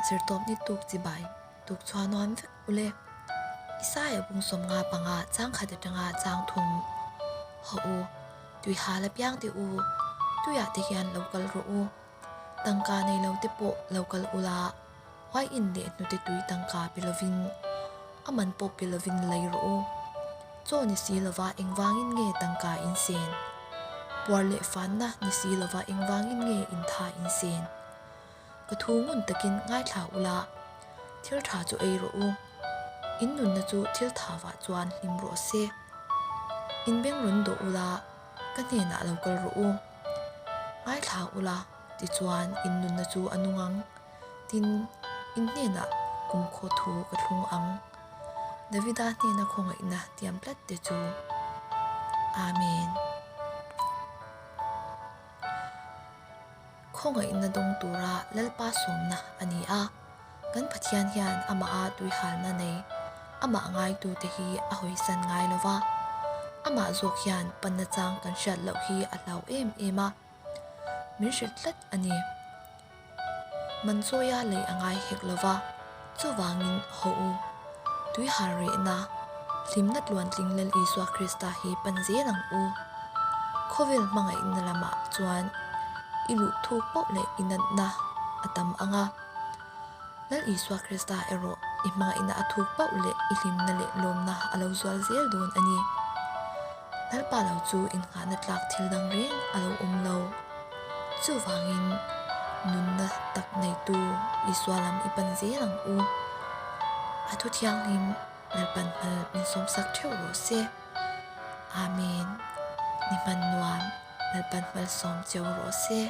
Zirtawpni tuk chibai tuk chhuah nuam vek ule. Isaia bung 55 chang khat atanga chang thum haw u, tui hal apiang te u, tuiah te hian lo kal rawh u. Tangka nei lo te pawh lo kal ula, uaiin leh hnute tui tangka pe lovin, a man pawh pe lovin lei rawh u. Chaw ni si lova engvangin nge tangka in sen? Puar leh fanna ni si lova engvangin nge intha in sen? Ka thu ngun takin ngaithla ula, thil tha chu ei rawh u. In nunna chu thil tha vah chuan hlim rawh se. In beng rawn dawh ula, ka hnenah lo kal rawh u. Ngaithla ula, tichuan in nunna chu a nung ang. Tin, in hnenah kumkhaw thu ka thlung ang. Davida hnena khawngaihna tiam tlat te chu. Amen. Khawngaihna dawng tura Lalpa sawmna a ni a, kan Pathian hian amaha tuihalna nei, amah ngaitute hi a hawisan ngai lo va. Amah zawk hian panna chang kan hriat loh hi a hlau em em a, min hrilh tlat a ni. Manchawia lei a ngai hek lo va, chuvangin haw u. Tuihal rehna, hlimna tluantling Lal Isua Krista hi pan zel ang u. Khawvel hmangaihna lamah chuan i luh thuk poh leh i natna a tam ang a. Lal Isua Krista erawh i hmangaihna a thuk poh leh i hlimna leh lawmna a lo zual zel dawn a ni. Lalpa lo chu innghahna tlak thil dang reng a lo awm lo. Chuvangin nunna tak neitu Isua lam i pan zel ang u. A thu thianghlim Lalpan hmal min sawmsak theuh rawh se. Amen. Ni hman nuam Lalpan hmal sawm cheu rawh se.